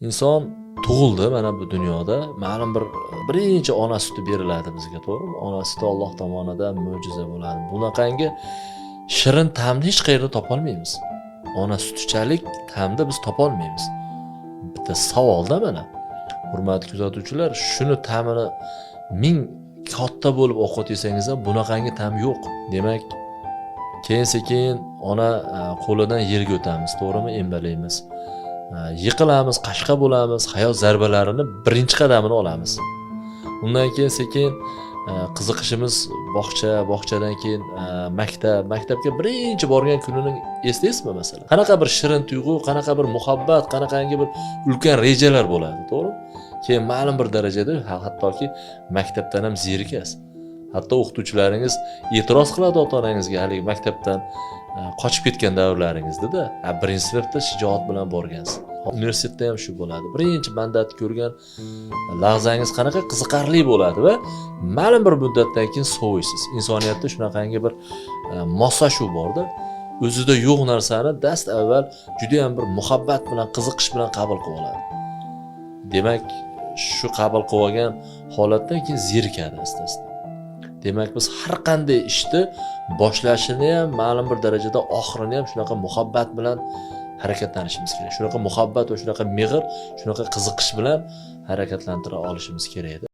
Inson tug'ildi mana bu dunyoda, ma'lum bir birinchi ona suti beriladi bizga, to'g'rimi? Ona suti Alloh tomonidan mo'jiza bo'ladi. Bunaqangi shirin ta'mni hech qayerda topolmaymiz. Ona sutichalik ta'mni biz topolmaymiz. Bitta savolda mana. Hurmatli kuzatuvchilar, shuni ta'mini ming katta bo'lib ovqat yesangiz ham bunaqangi ta'm yo'q. Demak, keyin sekin ona qo'lidan yerga o'tamiz, to'g'rimi? Embalaymiz. Yiqilamiz, qashqa bo'lamiz, hayot zarbalarini birinchi qadamini olamiz. Undan keyin sekin qiziqishimiz bog'cha, bog'chadan keyin maktab, maktabga birinchi borgan kunini eslaysizmi masalan? Qanaqa bir shirin tuyg'u, qanaqa bir muhabbat, qanaqangi bir ulkan rejalar bo'ladi, to'g'rimi? Keyin ma'lum bir darajada hattoki maktabdan ham zerikasiz. Hatto o'qituvchilaringiz e'tiroz qiladi ota-onangizga haligi maktabdan qochib ketgan davrlaringizda-da, birinchi sinfda shijoat bilan borgansiz. Universitetda ham shu bo'ladi. Birinchi mandatni ko'rgan lahzangiz qanaqa qiziqarli bo'ladi va ma'lum bir muddatdan keyin soviysiz. Insoniyatda shunaqangi bir moslashuv borda. O'zida yo'q narsani dast avval juda ham bir muhabbat bilan, qiziqish bilan qabul qilib oladi. Demak, shu qabul qilib olgan holatdan keyin zerikadi asta-asta. Demak, biz har qanday ishni boshlashini ham, ma'lum bir darajada oxirini ham shunaqa muhabbat bilan harakatlanishimiz kerak. Shunaqa muhabbat va shunaqa mehr, shunaqa qiziqish bilan harakatlantira olishimiz kerak edi.